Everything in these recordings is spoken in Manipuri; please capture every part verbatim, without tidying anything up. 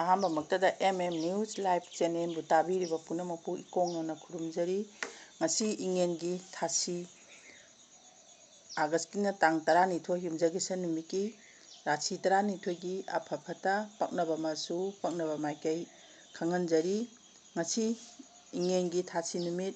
ꯑꯍꯥꯟꯕꯃꯛꯇꯗ M M News Live Channelꯕꯨ ꯇꯥꯕꯤꯔꯤꯕ ꯄꯨꯝꯅꯃꯛꯄꯨ ꯏꯀꯣꯡꯅꯅ ꯈꯨꯔꯨꯝꯖꯔꯤ꯫ ꯉꯁꯤ ꯏꯉꯦꯟꯒꯤ ꯊꯥꯁꯤ, ꯑꯥꯒꯁꯀꯤꯅ ꯇꯥꯡ ꯇꯔꯥꯅꯤꯊꯣꯏ, ꯌꯨꯝꯖꯀꯩꯁ ꯅꯨꯃꯤꯠꯀꯤ ꯔꯥꯁꯤ ꯇꯔꯥꯅꯤꯊꯣꯏꯒꯤ ꯑꯐ ꯐꯠꯇ, ꯄꯛꯅꯕ ꯃꯆꯨ, ꯄꯛꯅꯕ ꯃꯥꯏꯀꯩ ꯈꯪꯍꯟꯖꯔꯤ꯫ ꯉꯁꯤ ꯏꯉꯦꯟꯒꯤ ꯊꯥꯁꯤ ꯅꯨꯃꯤꯠ꯫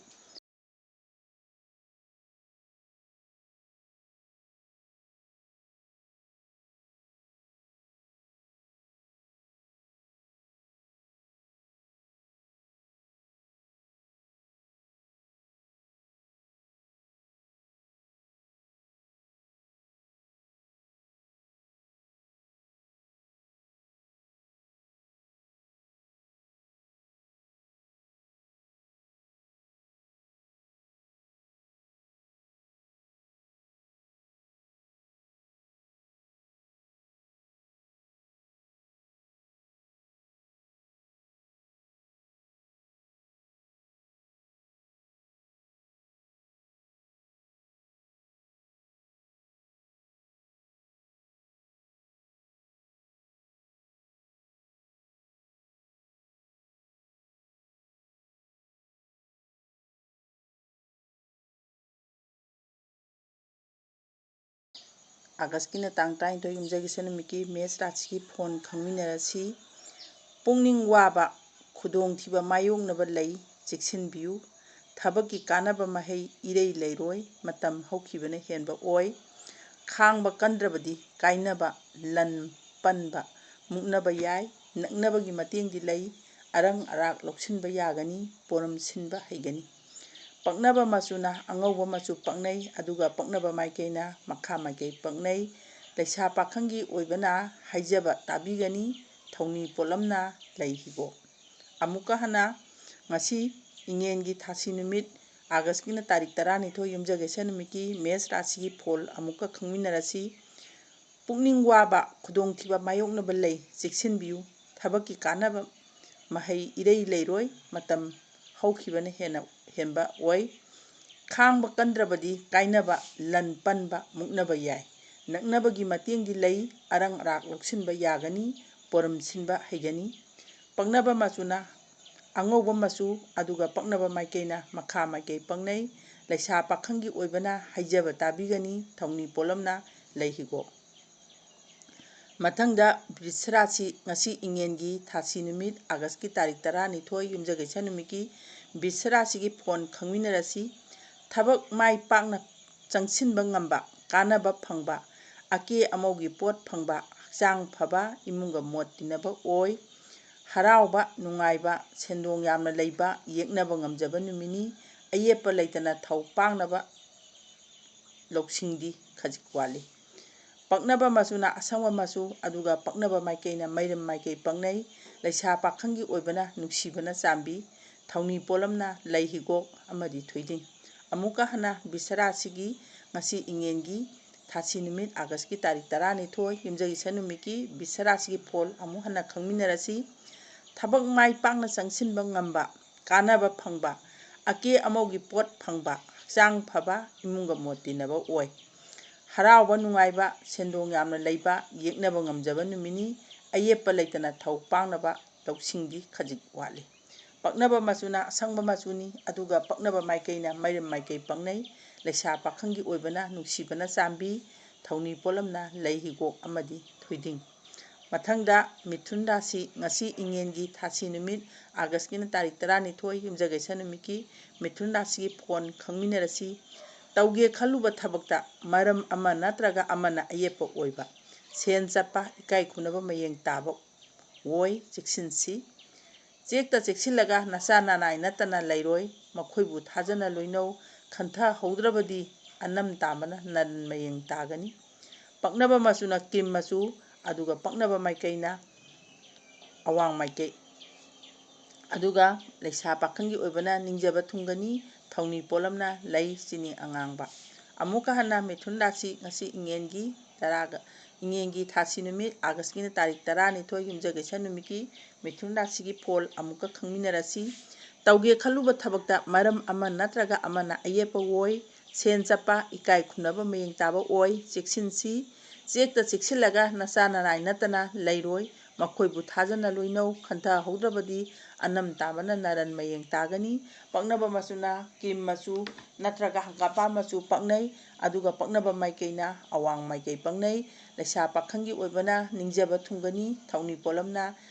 ꯑꯥꯒꯁꯀꯤꯅ ꯇꯥꯡ ꯇꯔꯥꯅꯤꯊꯣꯏ, ꯌꯨꯝꯖꯀꯩꯁ ꯅꯨꯃꯤꯠꯀꯤ ꯃꯦꯁ ꯔꯥꯁꯤꯒꯤ ꯐꯣꯟ ꯈꯪꯃꯤꯟꯅꯔꯁꯤ꯫ ꯄꯨꯛꯅꯤꯡ ꯋꯥꯕ, ꯈꯨꯗꯣꯡꯊꯤꯕ ꯃꯥꯌꯣꯛꯅꯕ ꯂꯩ, ꯆꯦꯛꯁꯤꯟꯕꯤꯌꯨ꯫ ꯊꯕꯛꯀꯤ ꯀꯥꯟꯅꯕ ꯃꯍꯩ ꯏꯔꯩ ꯂꯩꯔꯣꯏ, ꯃꯇꯝ ꯍꯧꯈꯤꯕꯅ ꯍꯦꯟꯕ ꯑꯣꯏ꯫ ꯈꯥꯡꯕ ꯀꯟꯗ꯭ꯔꯕꯗꯤ ꯀꯥꯏꯅꯕ, ꯂꯟ ꯄꯟꯕ, ꯃꯨꯛꯅꯕ ꯌꯥꯏ꯫ ꯅꯛꯅꯕꯒꯤ ꯃꯇꯦꯡꯗꯤ ꯂꯩ꯫ ꯑꯔꯪ ꯑꯔꯥꯛ ꯂꯧꯁꯤꯟꯕ ꯌꯥꯒꯅꯤ, ꯄꯣꯔꯝ ꯁꯤꯟꯕ ꯍꯩꯒꯅꯤ꯫ ꯄꯛꯅꯕ ꯃꯆꯨꯅ ꯑꯉꯧꯕ ꯃꯆꯨ ꯄꯛꯅꯩ, ꯑꯗꯨꯒ ꯄꯛꯅꯕ ꯃꯥꯏꯀꯩꯅ ꯃꯈꯥ ꯃꯥꯏꯀꯩ ꯄꯛꯅꯩ꯫ ꯂꯩꯁꯥ ꯄꯥꯈꯪꯒꯤ ꯑꯣꯏꯕꯅ ꯍꯥꯏꯖꯕ ꯇꯥꯕꯤꯒꯅꯤ, ꯊꯧꯅꯤ ꯄꯣꯠꯂꯝꯅ ꯂꯩ ꯍꯤꯒꯣꯛ꯫ ꯑꯃꯨꯛꯀ ꯍꯟꯅ ꯉꯁꯤ ꯏꯉꯦꯟꯒꯤ ꯊꯥꯁꯤ ꯅꯨꯃꯤꯠ, ꯑꯥꯒꯁꯀꯤꯅ ꯇꯥꯔꯤꯛ ꯇꯔꯥꯅꯤꯊꯣꯏ, ꯌꯨꯝꯖꯀꯩꯁ ꯅꯨꯃꯤꯠꯀꯤ ꯃꯦꯁ ꯔꯥꯁꯤꯒꯤ ꯐꯣꯜ ꯑꯃꯨꯛꯀ ꯈꯪꯃꯤꯟꯅꯔꯁꯤ꯫ ꯄꯨꯛꯅꯤꯡ ꯋꯥꯕ, ꯈꯨꯗꯣꯡꯊꯤꯕ ꯃꯥꯌꯣꯛꯅꯕ ꯂꯩ, ꯆꯦꯛꯁꯤꯟꯕꯤꯌꯨ꯫ ꯊꯕꯛꯀꯤ ꯀꯥꯟꯅꯕ ꯃꯍꯩ ꯏꯔꯩ ꯂꯩꯔꯣꯏ, ꯃꯇꯝ ꯍꯧꯈꯤꯕꯅ ꯍꯦꯟꯅ ꯍꯦꯟꯕ ꯑꯣꯏ꯫ ꯈꯥꯡꯕ ꯀꯟꯗ꯭ꯔꯕꯗꯤ ꯀꯥꯏꯅꯕ, ꯂꯟ ꯄꯟꯕ, ꯃꯨꯛꯅꯕ ꯌꯥꯏ꯫ ꯅꯛꯅꯕꯒꯤ ꯃꯇꯦꯡꯗꯤ ꯂꯩ, ꯑꯔꯪ ꯑꯔꯥꯛ ꯂꯧꯁꯤꯟꯕ ꯌꯥꯒꯅꯤ, ꯄꯣꯔꯝ ꯁꯤꯟꯕ ꯍꯩꯒꯅꯤ꯫ ꯄꯛꯅꯕ ꯃꯆꯨꯅ ꯑꯉꯧꯕ ꯃꯆꯨ, ꯑꯗꯨꯒ ꯄꯛꯅꯕ ꯃꯥꯏꯀꯩꯅ ꯃꯈꯥ ꯃꯥꯏꯀꯩ ꯄꯛꯅꯩ꯫ ꯂꯩꯁꯥ ꯄꯥꯈꯪꯒꯤ ꯑꯣꯏꯕꯅ ꯍꯩꯖꯕ ꯇꯥꯕꯤꯒꯅꯤ, ꯊꯧꯅꯤ ꯄꯣꯠꯂꯝꯅ ꯂꯩ ꯍꯤꯒꯣꯛ꯫ ꯃꯊꯪꯗ ꯕ꯭ꯔꯤꯁꯔꯥꯁꯤ ꯉꯁꯤ ꯏꯉꯦꯟꯒꯤ ꯊꯥꯁꯤ ꯅꯨꯃꯤꯠ ꯑꯥꯒꯁꯀꯤ ꯇꯥꯔꯤꯛ ꯇꯔꯥꯅꯤꯊꯣꯏ ꯌꯨꯝꯖꯀꯩꯁ ꯅꯨꯃꯤꯠꯀꯤ ꯕ꯭ꯔꯤꯁꯔꯥꯁꯤꯒꯤ ꯐꯣꯟ ꯈꯪꯃꯤꯟꯅꯔꯁꯤ꯫ ꯊꯕꯛ ꯃꯥꯏ ꯄꯥꯛꯅ ꯆꯪꯁꯤꯟꯕ ꯉꯝꯕ, ꯀꯥꯟꯅꯕ ꯐꯪꯕ, ꯑꯀꯦ ꯑꯃꯧꯒꯤ ꯄꯣꯠ ꯐꯪꯕ, ꯍꯛꯆꯥꯡ ꯐꯕ, ꯏꯃꯨꯡꯒ ꯃꯣꯠ ꯇꯤꯟꯅꯕ ꯑꯣꯏ꯫ ꯍꯔꯥꯎꯕ, ꯅꯨꯡꯉꯥꯏꯕ, ꯁꯦꯟꯗꯣꯡ ꯌꯥꯝꯅ ꯂꯩꯕ, ꯌꯦꯛꯅꯕ ꯉꯝꯖꯕ ꯅꯨꯃꯤꯠꯅꯤ꯫ ꯑꯌꯦꯠꯄ ꯂꯩꯇꯅ ꯊꯧ ꯄꯥꯡꯅꯕ ꯂꯧꯁꯤꯡꯗꯤ ꯈꯖꯤꯛ ꯋꯥꯠꯂꯤ꯫ ꯄꯛꯅꯕ ꯃꯆꯨꯅ ꯑꯁꯪꯕ ꯃꯆꯨ, ꯑꯗꯨꯒ ꯄꯛꯅꯕ ꯃꯥꯏꯀꯩꯅ ꯃꯩꯔꯝ ꯃꯥꯏꯀꯩ ꯄꯛꯅꯩ꯫ ꯂꯩꯁꯥ ꯄꯥꯈꯪꯒꯤ ꯑꯣꯏꯕꯅ ꯅꯨꯡꯁꯤꯕꯅ ꯆꯥꯝꯕꯤ, ꯊꯧꯅꯤ ꯄꯣꯠꯂꯝꯅ ꯂꯩ ꯍꯤꯒꯣꯛ ꯑꯃꯗꯤ ꯊꯣꯏꯗꯤꯡ꯫ ꯑꯃꯨꯛꯀ ꯍꯟꯅ ꯕꯤꯁꯔꯥꯁꯤꯒꯤ ꯉꯁꯤ ꯏꯉꯦꯟꯒꯤ ꯊꯥꯁꯤ ꯅꯨꯃꯤꯠ ꯑꯥꯒꯁꯀꯤ ꯇꯥꯔꯤꯛ ꯇꯔꯥꯅꯤꯊꯣꯏ ꯌꯨꯝꯖꯀꯩꯁ ꯅꯨꯃꯤꯠꯀꯤ ꯕꯤꯁꯔꯥꯁꯤꯒꯤ ꯐꯣꯜ ꯑꯃꯨꯛ ꯍꯟꯅ ꯈꯪꯃꯤꯟꯅꯔꯁꯤ꯫ ꯊꯕꯛ ꯃꯥꯏ ꯄꯥꯛꯅ ꯆꯪꯁꯤꯟꯕ ꯉꯝꯕ, ꯀꯥꯟꯅꯕ ꯐꯪꯕ, ꯑꯀꯦ ꯑꯃꯧꯒꯤ ꯄꯣꯠ ꯐꯪꯕ, ꯍꯛꯆꯥꯡ ꯐꯕ, ꯏꯃꯨꯡꯒ ꯃꯣꯠ ꯇꯤꯟꯅꯕ ꯑꯣꯏ꯫ ꯍꯔꯥꯎꯕ ꯅꯨꯡꯉꯥꯏꯕ, ꯁꯦꯟꯗꯣꯡ ꯌꯥꯝꯅ ꯂꯩꯕ, ꯌꯦꯛꯅꯕ ꯉꯝꯖꯕ ꯅꯨꯃꯤꯠꯅꯤ꯫ ꯑꯌꯦꯠꯄ ꯂꯩꯇꯅ ꯊꯧ ꯄꯥꯡꯅꯕ ꯂꯧꯁꯤꯡꯗꯤ ꯈꯖꯤꯛ ꯋꯥꯠꯂꯤ꯫ ꯄꯛꯅꯕ ꯃꯆꯨꯅ ꯑꯁꯪꯕ ꯃꯆꯨꯅꯤ, ꯑꯗꯨꯒ ꯄꯛꯅꯕ ꯃꯥꯏꯀꯩꯅ ꯃꯩꯔꯝ ꯃꯥꯏꯀꯩ ꯄꯛꯅꯩ꯫ ꯂꯩꯁꯥ ꯄꯥꯈꯪꯒꯤ ꯑꯣꯏꯕꯅ ꯅꯨꯡꯁꯤꯕꯅ ꯆꯥꯝꯕꯤ, ꯊꯧꯅꯤ ꯄꯣꯠꯂꯝꯅ ꯂꯩ ꯍꯤꯒꯣꯛ ꯑꯃꯗꯤ ꯊꯣꯏꯗꯤꯡ꯫ ꯃꯊꯪꯗ ꯃꯤꯊꯨꯟ ꯔꯥꯁꯤ, ꯉꯁꯤ ꯏꯉꯦꯟꯒꯤ ꯊꯥꯁꯤ ꯅꯨꯃꯤꯠ ꯑꯥꯒꯁꯀꯤꯅ ꯇꯥꯔꯤꯛ ꯇꯔꯥꯅꯤꯊꯣꯏ ꯌꯨꯝꯖꯀꯩꯁ ꯅꯨꯃꯤꯠꯀꯤ ꯃꯤꯊꯨꯟ ꯔꯥꯁꯤꯒꯤ ꯐꯣꯟ ꯈꯪꯃꯤꯟꯅꯔꯁꯤ꯫ ꯇꯧꯒꯦ ꯈꯜꯂꯨꯕ ꯊꯕꯛꯇ ꯃꯔꯝ ꯑꯃ ꯅꯠꯇ꯭ꯔꯒ ꯑꯃꯅ ꯑꯌꯦꯠꯄ ꯑꯣꯏꯕ, ꯁꯦꯟ ꯆꯠꯄ, ꯏꯀꯥꯏ ꯈꯨꯝꯅꯕ ꯃꯌꯦꯡ ꯇꯥꯕ ꯑꯣꯏ, ꯆꯦꯛꯁꯤꯟꯁꯤ꯫ ꯆꯦꯛꯇ ꯆꯦꯛꯁꯤꯜꯂꯒ ꯅꯆꯥ ꯅꯅꯥꯏ ꯅꯠꯇꯅ ꯂꯩꯔꯣꯏ, ꯃꯈꯣꯏꯕꯨ ꯊꯥꯖꯅ ꯂꯣꯏꯅꯧ, ꯈꯟꯊꯍꯧꯗ꯭ꯔꯕꯗꯤ ꯑꯅꯝ ꯇꯥꯕꯅ ꯅꯔꯟ ꯃꯌꯦꯡ ꯇꯥꯒꯅꯤ꯫ ꯄꯛꯅꯕ ꯃꯆꯨꯅ ꯀ꯭ꯔꯤꯝ ꯃꯆꯨ, ꯑꯗꯨꯒ ꯄꯛꯅꯕ ꯃꯥꯏꯀꯩꯅ ꯑꯋꯥꯡ ꯃꯥꯏꯀꯩ꯫ ꯑꯗꯨꯒ ꯂꯩꯁꯥ ꯄꯥꯈꯪꯒꯤ ꯑꯣꯏꯕꯅ ꯅꯤꯡꯖꯕ ꯊꯨꯡꯒꯅꯤ, ꯊꯧꯅꯤ ꯄꯣꯠꯂꯝꯅ ꯂꯩ ꯆꯤꯅꯤ ꯑꯉꯥꯡꯕ꯫ ꯑꯃꯨꯛꯀ ꯍꯟꯅ ꯃꯤꯊꯨꯟ ꯔꯥꯁꯤ ꯉꯁꯤ ꯏꯉꯦꯟꯒꯤ ꯇꯔꯥꯒ, ꯏꯉꯦꯟꯒꯤ ꯊꯥꯁꯤ ꯅꯨꯃꯤꯠ ꯑꯥꯒꯁꯀꯤꯅ ꯇꯥꯔꯤꯛ ꯇꯔꯥꯅꯤꯊꯣꯏ ꯌꯨꯝꯖꯀꯩꯁ ꯅꯨꯃꯤꯠꯀꯤ ꯃꯤꯊꯨꯟ ꯔꯥꯁꯤꯒꯤ ꯐꯣꯜ ꯑꯃꯨꯛꯀ ꯈꯪꯃꯤꯟꯅꯔꯁꯤ꯫ ꯇꯧꯒꯦ ꯈꯜꯂꯨꯕ ꯊꯕꯛꯇ ꯃꯔꯝ ꯑꯃ ꯅꯠꯇ꯭ꯔꯒ ꯑꯃꯅ ꯑꯌꯦꯠꯄ ꯑꯣꯏ, ꯁꯦꯟ ꯆꯠꯄ, ꯏꯀꯥꯏ ꯈꯨꯝꯅꯕ ꯃꯌꯦꯡ ꯇꯥꯕ ꯑꯣꯏ, ꯆꯦꯛꯁꯤꯟꯁꯤ꯫ ꯆꯦꯛꯇ ꯆꯦꯛꯁꯤꯜꯂꯒ ꯅꯆꯥ ꯅꯅꯥꯏ ꯅꯠꯇꯅ ꯂꯩꯔꯣꯏ, ꯃꯈꯣꯏꯕꯨ ꯊꯥꯖꯅ ꯂꯣꯏꯅꯧ꯫ ꯈꯟꯊꯍꯧꯗ꯭ꯔꯕꯗꯤ ꯑꯅꯝ ꯇꯥꯕꯅ ꯅꯔꯟ ꯃꯌꯦꯡ ꯇꯥꯒꯅꯤ꯫ ꯄꯛꯅꯕ ꯃꯆꯨꯅ ꯀ꯭ꯔꯤꯝ ꯃꯆꯨ ꯅꯠꯇ꯭ꯔꯒ ꯍꯪꯒꯥꯝꯄꯥꯜ ꯃꯆꯨ ꯄꯛꯅꯩ꯫ ꯑꯗꯨꯒ ꯄꯛꯅꯕ ꯃꯥꯏꯀꯩꯅ ꯑꯋꯥꯡ ꯃꯥꯏꯀꯩ ꯄꯛꯅꯩ꯫ ꯂꯩꯁꯥ ꯄꯥꯈꯪꯒꯤ ꯑꯣꯏꯕꯅ ꯅꯤꯡꯖꯕ ꯊꯨꯡꯒꯅꯤ꯫ ꯊꯧꯅꯤ ꯄꯣꯠꯂꯝꯅ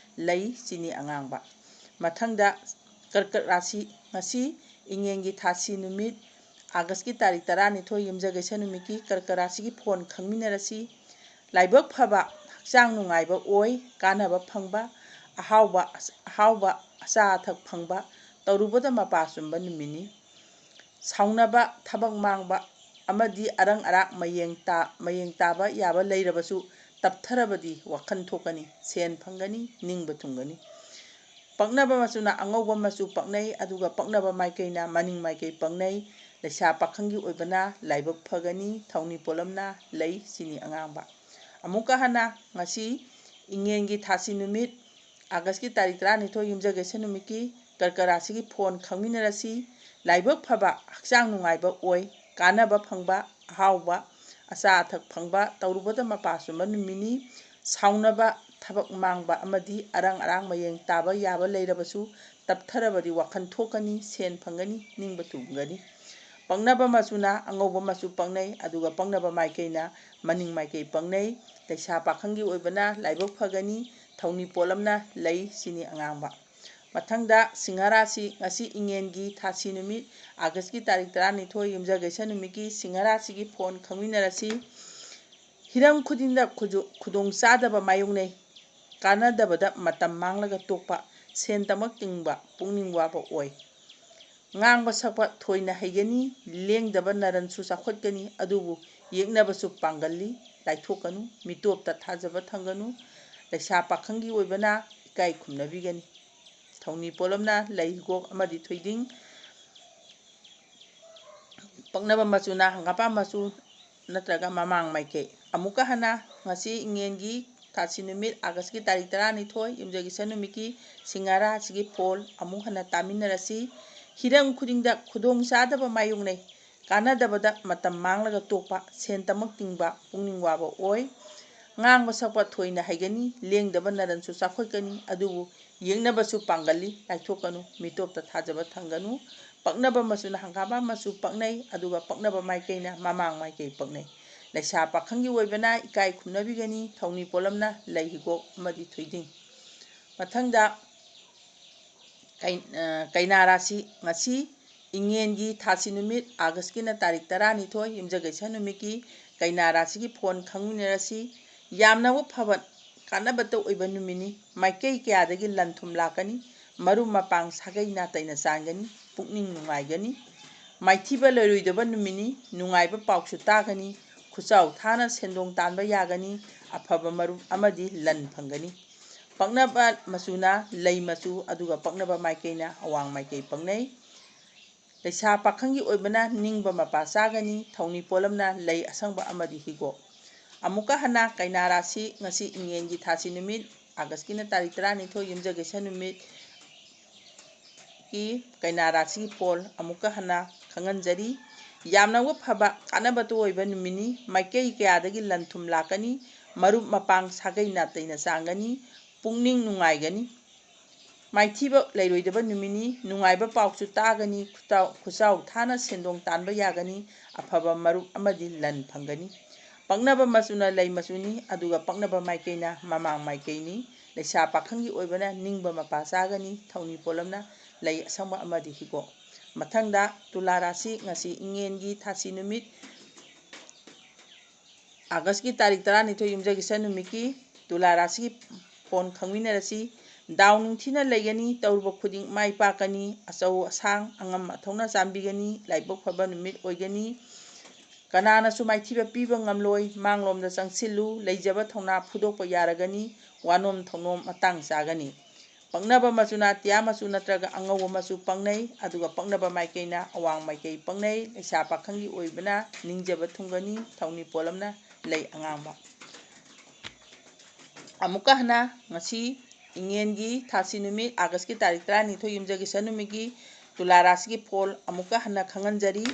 ꯂꯩ, ꯆꯤꯅꯤ ꯑꯉꯥꯡꯕ꯫ ꯃꯊꯪꯗ ꯀꯔꯀꯠ ꯔꯥꯁꯤ꯫ ꯉꯁꯤ ꯏꯉꯦꯟꯒꯤ ꯊꯥꯁꯤ ꯅꯨꯃꯤꯠ, ꯑꯥꯒꯁꯀꯤ ꯇꯥꯔꯤꯛ ꯇꯔꯥꯅꯤꯊꯣꯏ, ꯌꯨꯝꯖꯀꯩꯁ ꯅꯨꯃꯤꯠꯀꯤ ꯀꯔꯀꯠ ꯔꯥꯁꯤꯒꯤ ꯐꯣꯟ ꯈꯪꯃꯤꯟꯅꯔꯁꯤ꯫ ꯂꯥꯏꯕꯛ ꯐꯕ, ꯍꯛꯆꯥꯡ ꯅꯨꯡꯉꯥꯏꯕ ꯑꯣꯏ, ꯀꯥꯟꯅꯕ ꯐꯪꯕ, ꯑꯍꯥꯎꯕ, ꯑꯍꯥꯎꯕ ꯑꯆꯥ ꯑꯊꯛ ꯐꯪꯕ, ꯇꯧꯔꯨꯕꯗ ꯃꯄꯥ ꯆꯨꯝꯕ ꯅꯨꯃꯤꯠꯅꯤ꯫ ꯁꯥꯎꯅꯕ, ꯊꯕꯛ ꯃꯥꯡꯕ ꯑꯃꯗꯤ ꯑꯔꯪ ꯑꯔꯥꯛ ꯃꯌꯦꯡ ꯇꯥ-, ꯃꯌꯦꯡ ꯇꯥꯕ ꯌꯥꯕ ꯂꯩꯔꯕꯁꯨ ꯇꯞꯊꯔꯕꯗꯤ ꯋꯥꯈꯜ ꯊꯣꯛꯀꯅꯤ, ꯁꯦꯟ ꯐꯪꯒꯅꯤ, ꯅꯤꯡꯕ ꯊꯨꯡꯒꯅꯤ꯫ ꯄꯛꯅꯕ ꯃꯆꯨꯅ ꯑꯉꯧꯕ ꯃꯆꯨ ꯄꯛꯅꯩ, ꯑꯗꯨꯒ ꯄꯛꯅꯕ ꯃꯥꯏꯀꯩꯅ ꯃꯅꯤꯡ ꯃꯥꯏꯀꯩ ꯄꯛꯅꯩ꯫ ꯂꯩꯁꯥ ꯄꯥꯈꯪꯒꯤ ꯑꯣꯏꯕꯅ ꯂꯥꯏꯕꯛ ꯐꯒꯅꯤ, ꯊꯧꯅꯤ ꯄꯣꯠꯂꯝꯅ ꯂꯩ, ꯆꯤꯅꯤ ꯑꯉꯥꯡꯕ꯫ ꯑꯃꯨꯛꯀ ꯍꯟꯅ ꯉꯁꯤ ꯏꯉꯦꯟꯒꯤ ꯊꯥꯁꯤ ꯅꯨꯃꯤꯠ, ꯑꯥꯒꯁꯀꯤ ꯇꯥꯔꯤꯛ ꯇꯔꯥꯅꯤꯊꯣꯏ, ꯌꯨꯝꯖꯀꯩꯁ ꯅꯨꯃꯤꯠꯀꯤ ꯀꯔꯀꯠ ꯔꯥꯁꯤꯒꯤ ꯐꯣꯟ ꯈꯪꯃꯤꯟꯅꯔꯁꯤ꯫ ꯂꯥꯏꯕꯛ ꯐꯕ, ꯍꯛꯆꯥꯡ ꯅꯨꯡꯉꯥꯏꯕ ꯑꯣꯏ, ꯀꯥꯟꯅꯕ ꯐꯪꯕ, ꯑꯍꯥꯎꯕ ꯑꯆꯥ ꯑꯊꯛ ꯐꯪꯕ, ꯇꯧꯔꯨꯕꯗ ꯃꯄꯥ ꯆꯨꯝꯕ ꯅꯨꯃꯤꯠꯅꯤ꯫ ꯁꯥꯎꯅꯕ, ꯊꯕꯛ ꯃꯥꯡꯕ ꯑꯃꯗꯤ ꯑꯔꯪ ꯑꯔꯥꯛ ꯃꯌꯦꯡ ꯇꯥꯕ ꯌꯥꯕ ꯂꯩꯔꯕꯁꯨ ꯇꯞꯊꯔꯕꯗꯤ ꯋꯥꯈꯜ ꯊꯣꯛꯀꯅꯤ, ꯁꯦꯟ ꯐꯪꯒꯅꯤ, ꯅꯤꯡꯕ ꯊꯨꯡꯒꯅꯤ꯫ ꯄꯛꯅꯕ ꯃꯆꯨꯅ ꯑꯉꯧꯕ ꯃꯆꯨ ꯄꯛꯅꯩ, ꯑꯗꯨꯒ ꯄꯛꯅꯕ ꯃꯥꯏꯀꯩꯅ ꯃꯅꯤꯡ ꯃꯥꯏꯀꯩ ꯄꯛꯅꯩ꯫ ꯂꯩꯁꯥ ꯄꯥꯈꯪꯒꯤ ꯑꯣꯏꯕꯅ ꯂꯥꯏꯕꯛ ꯐꯒꯅꯤ, ꯊꯧꯅꯤ ꯄꯣꯠꯂꯝꯅ ꯂꯩ, ꯆꯤꯅꯤ ꯑꯉꯥꯡꯕ꯫ ꯃꯊꯪꯗ ꯁꯤꯡꯍ ꯔꯥꯁꯤ, ꯉꯁꯤ ꯏꯉꯦꯟꯒꯤ ꯊꯥꯁꯤ ꯅꯨꯃꯤꯠ, ꯑꯥꯒꯁꯀꯤ ꯇꯥꯔꯤꯛ ꯇꯔꯥꯅꯤꯊꯣꯏ, ꯌꯨꯝꯖꯀꯩꯁ ꯅꯨꯃꯤꯠꯀꯤ ꯁꯤꯡꯍ ꯔꯥꯁꯤꯒꯤ ꯐꯣꯟ ꯈꯪꯃꯤꯟꯅꯔꯁꯤ꯫ ꯍꯤꯔꯝ ꯈꯨꯗꯤꯡꯗ ꯈꯨꯖꯨ-, ꯈꯨꯗꯣꯡꯆꯥꯗꯕ ꯃꯥꯌꯣꯛꯅꯩ꯫ ꯀꯥꯟꯅꯗꯕꯗ ꯃꯇꯝ ꯃꯥꯡꯂꯒ ꯇꯣꯛꯄ, ꯁꯦꯟ ꯇꯃꯛ ꯇꯤꯡꯕ, ꯄꯨꯛꯅꯤꯡ ꯋꯥꯕ ꯑꯣꯏ꯫ ꯉꯥꯡꯕ ꯁꯛꯄ ꯊꯣꯏꯅ ꯍꯩꯒꯅꯤ, ꯂꯦꯡꯗꯕ ꯅꯔꯟꯁꯨ ꯆꯥꯎꯈꯠꯀꯅꯤ, ꯑꯗꯨꯕꯨ ꯌꯦꯛꯅꯕꯁꯨ ꯄꯥꯡꯒꯜꯂꯤ, ꯂꯥꯏꯊꯣꯛꯀꯅꯨ, ꯃꯤꯇꯣꯞꯇ ꯊꯥꯖꯕ ꯊꯝꯒꯅꯨ꯫ ꯂꯩꯁꯥ ꯄꯥꯈꯪꯒꯤ ꯑꯣꯏꯕꯅ ꯏꯀꯥꯏ ꯈꯨꯝꯅꯕꯤꯒꯅꯤ꯫ ꯊꯧꯅꯤ ꯄꯣꯠꯂꯝꯅ ꯂꯩ, ꯍꯤꯒꯣꯛ ꯑꯃꯗꯤ ꯊꯣꯏꯗꯤꯡ꯫ ꯄꯛꯅꯕ ꯃꯆꯨꯅ ꯍꯪꯒꯥꯝꯄꯥꯜ ꯃꯆꯨ ꯅꯠꯇ꯭ꯔꯒ ꯃꯃꯥꯡ ꯃꯥꯏꯀꯩ꯫ ꯑꯃꯨꯛꯀ ꯍꯟꯅ ꯉꯁꯤ ꯏꯉꯦꯟꯒꯤ ꯊꯥꯁꯤ ꯅꯨꯃꯤꯠ, ꯑꯥꯒꯁꯀꯤ ꯇꯥꯔꯤꯛ ꯇꯔꯥꯅꯤꯊꯣꯏ, ꯌꯨꯝꯖꯀꯩꯁ ꯅꯨꯃꯤꯠꯀꯤ ꯁꯤꯡꯍ ꯔꯥꯁꯤꯒꯤ ꯐꯣꯜ ꯑꯃꯨꯛ ꯍꯟꯅ ꯇꯥꯃꯤꯟꯅꯔꯁꯤ꯫ ꯍꯤꯔꯝ ꯈꯨꯗꯤꯡꯗ ꯈꯨꯗꯣꯡꯆꯥꯗꯕ ꯃꯥꯌꯣꯛꯅꯩ꯫ ꯀꯥꯟꯅꯗꯕꯗ ꯃꯇꯝ ꯃꯥꯡꯂꯒ ꯇꯣꯛꯄ, ꯁꯦꯟ ꯇꯃꯛ ꯇꯤꯡꯕ, ꯄꯨꯛꯅꯤꯡ ꯋꯥꯕ ꯑꯣꯏ꯫ ꯉꯥꯡꯕ ꯁꯛꯄ ꯊꯣꯏꯅ ꯍꯩꯒꯅꯤ, ꯂꯦꯡꯗꯕ ꯅꯔꯟꯁꯨ ꯆꯥꯎꯈꯠꯀꯅꯤ, ꯑꯗꯨꯕꯨ ꯌꯦꯡꯅꯕꯁꯨ ꯄꯥꯡꯒꯜꯂꯤ, ꯂꯥꯏꯊꯣꯛꯀꯅꯨ, ꯃꯤꯇꯣꯞꯇ ꯊꯥꯖꯕ ꯊꯝꯒꯅꯨ꯫ ꯄꯛꯅꯕ ꯃꯆꯨꯅ ꯍꯪꯒꯥꯝꯄꯥꯟ ꯃꯆꯨ ꯄꯛꯅꯩ, ꯑꯗꯨꯒ ꯄꯛꯅꯕ ꯃꯥꯏꯀꯩꯅ ꯃꯃꯥꯡ ꯃꯥꯏꯀꯩ ꯄꯛꯅꯩ꯫ ꯂꯩꯁꯥ ꯄꯥꯈꯪꯒꯤ ꯑꯣꯏꯕꯅ ꯏꯀꯥꯏ ꯈꯨꯝꯅꯕꯤꯒꯅꯤ, ꯊꯧꯅꯤ ꯄꯣꯠꯂꯝꯅ ꯂꯩ ꯍꯤꯒꯣꯛ ꯑꯃꯗꯤ ꯊꯣꯏꯗꯤꯡ꯫ ꯃꯊꯪꯗ ꯀꯩ-, ꯑ, ꯀꯩꯅꯥ ꯔꯥꯁꯤ꯫ ꯉꯁꯤ ꯏꯉꯦꯟꯒꯤ ꯊꯥꯁꯤ ꯅꯨꯃꯤꯠ, ꯑꯥꯒꯁꯀꯤꯅ ꯇꯥꯔꯤꯛ ꯇꯔꯥꯅꯤꯊꯣꯏ, ꯌꯨꯝꯖꯀꯩꯁ ꯅꯨꯃꯤꯠꯀꯤ ꯀꯩꯅꯥ ꯔꯥꯁꯤꯒꯤ ꯐꯣꯟ ꯈꯪꯃꯤꯟꯅꯔꯁꯤ꯫ ꯌꯥꯝꯅ ꯐꯕ, ꯀꯥꯟꯅꯕꯇ ꯑꯣꯏꯕ ꯅꯨꯃꯤꯠꯅꯤ꯫ ꯃꯥꯏꯀꯩ ꯀꯌꯥꯗꯒꯤ ꯂꯟ ꯊꯨꯝ ꯂꯥꯛꯀꯅꯤ꯫ ꯃꯔꯨꯞ ꯃꯄꯥꯡ ꯁꯥꯒꯩ ꯅꯥꯇꯩꯅ ꯆꯥꯟꯒꯅꯤ꯫ ꯄꯨꯛꯅꯤꯡ ꯅꯨꯡꯉꯥꯏꯒꯅꯤ꯫ ꯃꯥꯏꯊꯤꯕ ꯂꯩꯔꯣꯏꯗꯕ ꯅꯨꯃꯤꯠꯅꯤ꯫ ꯅꯨꯡꯉꯥꯏꯕ ꯄꯥꯎꯁꯨ ꯇꯥꯒꯅꯤ꯫ ꯈꯨꯆꯥꯎ ꯊꯥꯅ ꯁꯦꯟꯗꯣꯡ ꯇꯥꯟꯕ ꯌꯥꯒꯅꯤ꯫ ꯑꯐꯕ ꯃꯔꯨꯞ ꯑꯃꯗꯤ ꯂꯟ ꯐꯪꯒꯅꯤ꯫ ꯄꯛꯅꯕ ꯃꯆꯨꯅ ꯂꯩ ꯃꯆꯨ, ꯑꯗꯨꯒ ꯄꯛꯅꯕ ꯃꯥꯏꯀꯩꯅ ꯑꯋꯥꯡ ꯃꯥꯏꯀꯩ ꯄꯛꯅꯩ꯫ ꯂꯩꯁꯥ ꯄꯥꯈꯪꯒꯤ ꯑꯣꯏꯕꯅ ꯅꯤꯡꯕ ꯃꯄꯥ ꯆꯥꯒꯅꯤ, ꯊꯧꯅꯤ ꯄꯣꯠꯂꯝꯅ ꯂꯩ ꯑꯁꯪꯕ ꯑꯃꯗꯤ ꯍꯤꯒꯣꯛ꯫ ꯑꯃꯨꯛꯀ ꯍꯟꯅ ꯀꯩꯅꯥ ꯔꯥꯁꯤ, ꯉꯁꯤ ꯏꯉꯦꯟꯒꯤ ꯊꯥꯁꯤ ꯅꯨꯃꯤꯠ, ꯑꯥꯒꯁꯀꯤꯅ ꯇꯥꯔꯤꯛ ꯇꯔꯥꯅꯤꯊꯣꯏ, ꯌꯨꯝꯖꯀꯩꯁ ꯅꯨꯃꯤꯠꯀꯤ ꯀꯩꯅꯥ ꯔꯥꯁꯤꯒꯤ ꯐꯣꯜ ꯑꯃꯨꯛꯀ ꯍꯟꯅ ꯈꯪꯍꯟꯖꯔꯤ꯫ ꯌꯥꯝꯅ ꯐꯕ, ꯀꯥꯟꯅꯕꯇ ꯑꯣꯏꯕ ꯅꯨꯃꯤꯠꯅꯤ꯫ ꯃꯥꯏꯀꯩ ꯀꯌꯥꯗꯒꯤ ꯂꯟ ꯊꯨꯝ ꯂꯥꯛꯀꯅꯤ꯫ ꯃꯔꯨꯞ ꯃꯄꯥꯡ ꯁꯥꯒꯩ ꯅꯥꯇꯩꯅ ꯆꯥꯡꯒꯅꯤ꯫ ꯄꯨꯛꯅꯤꯡ ꯅꯨꯡꯉꯥꯏꯒꯅꯤ꯫ ꯃꯥꯏꯊꯤꯕ ꯂꯩꯔꯣꯏꯗꯕ ꯅꯨꯃꯤꯠꯅꯤ꯫ ꯅꯨꯡꯉꯥꯏꯕ ꯄꯥꯎꯁꯨ ꯇꯥꯒꯅꯤ꯫ ꯈꯨꯇꯥꯎ-, ꯈꯨꯆꯥꯎ ꯊꯥꯅ ꯁꯦꯟꯗꯣꯡ ꯇꯥꯟꯕ ꯌꯥꯒꯅꯤ꯫ ꯑꯐꯕ ꯃꯔꯨꯞ ꯑꯃꯗꯤ ꯂꯟ ꯐꯪꯒꯅꯤ꯫ ꯄꯛꯅꯕ ꯃꯆꯨꯅ ꯂꯩ ꯃꯆꯨꯅꯤ, ꯑꯗꯨꯒ ꯄꯛꯅꯕ ꯃꯥꯏꯀꯩꯅ ꯃꯃꯥꯡ ꯃꯥꯏꯀꯩꯅꯤ꯫ ꯂꯩꯁꯥ ꯄꯥꯈꯪꯒꯤ ꯑꯣꯏꯕꯅ ꯅꯤꯡꯕ ꯃꯄꯥ ꯆꯥꯒꯅꯤ꯫ ꯊꯧꯅꯤ ꯄꯣꯠꯂꯝꯅ ꯂꯩ ꯑꯁꯪꯕ ꯑꯃꯗꯤ ꯍꯤꯒꯣꯛ꯫ ꯃꯊꯪꯗ ꯇꯨꯂꯥ ꯔꯥꯁꯤ, ꯉꯁꯤ ꯏꯉꯦꯟꯒꯤ ꯊꯥꯁꯤ ꯅꯨꯃꯤꯠ, ꯑꯥꯒꯁꯀꯤ ꯇꯥꯔꯤꯛ ꯇꯔꯥꯅꯤꯊꯣꯏ, ꯌꯨꯝꯖꯀꯩꯁ ꯅꯨꯃꯤꯠꯀꯤ ꯇꯨꯂꯥ ꯔꯥꯁꯤꯒꯤ ꯐꯣꯟ ꯈꯪꯃꯤꯟꯅꯔꯁꯤ꯫ ꯗꯥꯎ ꯅꯤꯡꯊꯤꯅ ꯂꯩꯒꯅꯤ, ꯇꯧꯔꯨꯕ ꯈꯨꯗꯤꯡ ꯃꯥꯏ ꯄꯥꯛꯀꯅꯤ, ꯑꯆꯧ ꯑꯁꯥꯡ, ꯑꯉꯝ ꯑꯊꯧꯅ ꯆꯥꯟꯕꯤꯒꯅꯤ, ꯂꯥꯏꯕꯛ ꯐꯕ ꯅꯨꯃꯤꯠ ꯑꯣꯏꯒꯅꯤ꯫ ꯀꯅꯥꯅꯁꯨ ꯃꯥꯏꯊꯤꯕ ꯄꯤꯕ ꯉꯝꯂꯣꯏ, ꯃꯥꯡꯂꯣꯝꯗ ꯆꯪꯁꯤꯜꯂꯨ, ꯂꯩꯖꯕ ꯊꯧꯅꯥ ꯐꯨꯗꯣꯛꯄ ꯌꯥꯔꯒꯅꯤ, ꯋꯥꯅꯣꯝ ꯊꯧꯅꯣꯝ ꯃꯇꯥꯡ ꯆꯥꯒꯅꯤ꯫ ꯄꯛꯅꯕ ꯃꯆꯨꯅ ꯑꯇꯤꯌꯥ ꯃꯆꯨ ꯅꯠꯇ꯭ꯔꯒ ꯑꯉꯧꯕ ꯃꯆꯨ ꯄꯛꯅꯩ, ꯑꯗꯨꯒ ꯄꯛꯅꯕ ꯃꯥꯏꯀꯩꯅ ꯑꯋꯥꯡ ꯃꯥꯏꯀꯩ ꯄꯛꯅꯩ꯫ ꯂꯩꯁꯥ ꯄꯥꯈꯪꯒꯤ ꯑꯣꯏꯕꯅ ꯅꯤꯡꯖꯕ ꯊꯨꯡꯒꯅꯤ, ꯊꯧꯅꯤ ꯄꯣꯠꯂꯝꯅ ꯂꯩ ꯑꯉꯥꯡꯕ꯫ ꯑꯃꯨꯛꯀ ꯍꯟꯅ ꯉꯁꯤ ꯏꯉꯦꯟꯒꯤ ꯊꯥꯁꯤ ꯅꯨꯃꯤꯠ, ꯑꯥꯒꯁꯀꯤ ꯇꯥꯔꯤꯛ ꯇꯔꯥꯅꯤꯊꯣꯏ, ꯌꯨꯝꯖꯀꯩꯁ ꯅꯨꯃꯤꯠꯀꯤ ꯇꯨꯂꯥ ꯔꯥꯁꯤꯒꯤ ꯐꯣꯜ ꯑꯃꯨꯛꯀ ꯍꯟꯅ ꯈꯪꯍꯟꯖꯔꯤ꯫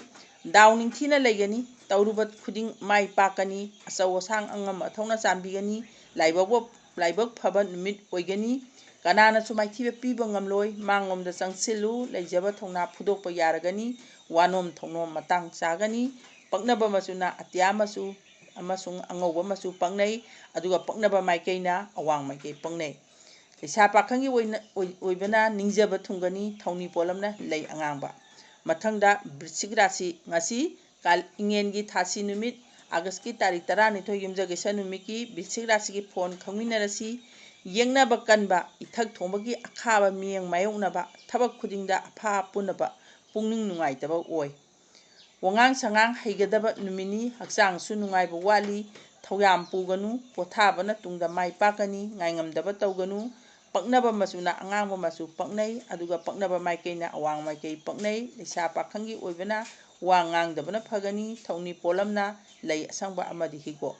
ꯗꯥꯎ ꯅꯤꯡꯊꯤꯅ ꯂꯩꯒꯅꯤ꯫ ꯇꯧꯔꯨꯕ ꯈꯨꯗꯤꯡ ꯃꯥꯏ ꯄꯥꯛꯀꯅꯤ꯫ ꯑꯆꯧ ꯑꯁꯥꯡ ꯑꯉꯝ ꯑꯊꯧꯅ ꯆꯥꯟꯕꯤꯒꯅꯤ꯫ ꯂꯥꯏꯕꯛ ꯂꯥꯏꯕꯛ ꯐꯕ ꯅꯨꯃꯤꯠ ꯑꯣꯏꯒꯅꯤ꯫ ꯀꯅꯥꯅꯁꯨ ꯃꯥꯏꯊꯤꯕ ꯄꯤꯕ ꯉꯝꯂꯣꯏ꯫ ꯃꯥꯡꯂꯣꯝꯗ ꯆꯪꯁꯤꯜꯂꯨ꯫ ꯂꯩꯖꯕ ꯊꯧꯅꯥ ꯐꯨꯗꯣꯛꯄ ꯌꯥꯔꯒꯅꯤ꯫ ꯋꯥꯅꯣꯝ ꯊꯧꯅꯣꯝ ꯃꯇꯥꯡ ꯆꯥꯒꯅꯤ꯫ ꯄꯛꯅꯕ ꯃꯆꯨꯅ ꯑꯇꯤꯌꯥ ꯃꯆꯨ ꯑꯃꯁꯨꯡ ꯑꯉꯧꯕ ꯃꯆꯨ ꯄꯛꯅꯩ꯫ ꯑꯗꯨꯒ ꯄꯛꯅꯕ ꯃꯥꯏꯀꯩꯅ ꯑꯋꯥꯡ ꯃꯥꯏꯀꯩ ꯄꯛꯅꯩ꯫ ꯂꯩꯁꯥ ꯄꯥꯈꯪꯒꯤ ꯑꯣꯏꯅ, ꯑꯣꯏ-, ꯑꯣꯏꯕꯅ ꯅꯤꯡꯖꯕ ꯊꯨꯡꯒꯅꯤ꯫ ꯊꯧꯅꯤ ꯄꯣꯠꯂꯝꯅ ꯂꯩ ꯑꯉꯥꯡꯕ꯫ ꯃꯊꯪꯗ ꯕ꯭ꯔꯤꯁꯤꯛ ꯔꯥꯁꯤ꯫ ꯉꯁꯤ ꯀꯥꯜ-, ꯏꯉꯦꯟꯒꯤ ꯊꯥꯁꯤ ꯅꯨꯃꯤꯠ, ꯑꯥꯒꯁꯀꯤ ꯇꯥꯔꯤꯛ ꯇꯔꯥꯅꯤꯊꯣꯏ, ꯌꯨꯝꯖꯀꯩꯁ ꯅꯨꯃꯤꯠꯀꯤ ꯕ꯭ꯔꯤꯁꯤꯛ ꯔꯥꯁꯤꯒꯤ ꯐꯣꯟ ꯈꯪꯃꯤꯟꯅꯔꯁꯤ꯫ ꯌꯦꯛꯅꯕ ꯀꯟꯕ, ꯏꯊꯛ ꯊꯣꯡꯕꯒꯤ ꯑꯈꯥꯕ ꯃꯤꯠꯌꯦꯡ ꯃꯥꯌꯣꯛꯅꯕ, ꯊꯕꯛ ꯈꯨꯗꯤꯡꯗ ꯑꯐꯥ ꯑꯄꯨꯅꯕ, ꯄꯨꯛꯅꯤꯡ ꯅꯨꯡꯉꯥꯏꯇꯕ ꯑꯣꯏ꯫ ꯋꯥꯉꯥꯡ ꯁꯉꯥꯡ ꯍꯩꯒꯗꯕ ꯅꯨꯃꯤꯠꯅꯤ꯫ ꯍꯛꯆꯥꯡꯁꯨ ꯅꯨꯡꯉꯥꯏꯕ ꯋꯥꯠꯂꯤ꯫ ꯊꯧꯌꯥꯝ ꯄꯨꯒꯅꯨ꯫ ꯄꯣꯊꯥꯕꯅ ꯇꯨꯡꯗ ꯃꯥꯏ ꯄꯥꯛꯀꯅꯤ꯫ ꯉꯥꯏꯉꯝꯗꯕ ꯇꯧꯒꯅꯨ꯫ ꯄꯛꯅꯕ ꯃꯆꯨꯅ ꯑꯉꯥꯡꯕ ꯃꯆꯨ ꯄꯛꯅꯩ, ꯑꯗꯨꯒ ꯄꯛꯅꯕ ꯃꯥꯏꯀꯩꯅ ꯑꯋꯥꯡ ꯃꯥꯏꯀꯩ ꯄꯛꯅꯩ꯫ ꯂꯩꯁꯥ ꯄꯥꯈꯪꯒꯤ ꯑꯣꯏꯕꯅ ꯋꯥ ꯉꯥꯡꯗꯕꯅ ꯐꯒꯅꯤ꯫ ꯊꯧꯅꯤ ꯄꯣꯠꯂꯝꯅ ꯂꯩ ꯑꯁꯪꯕ ꯑꯃꯗꯤ ꯍꯤꯒꯣꯛ꯫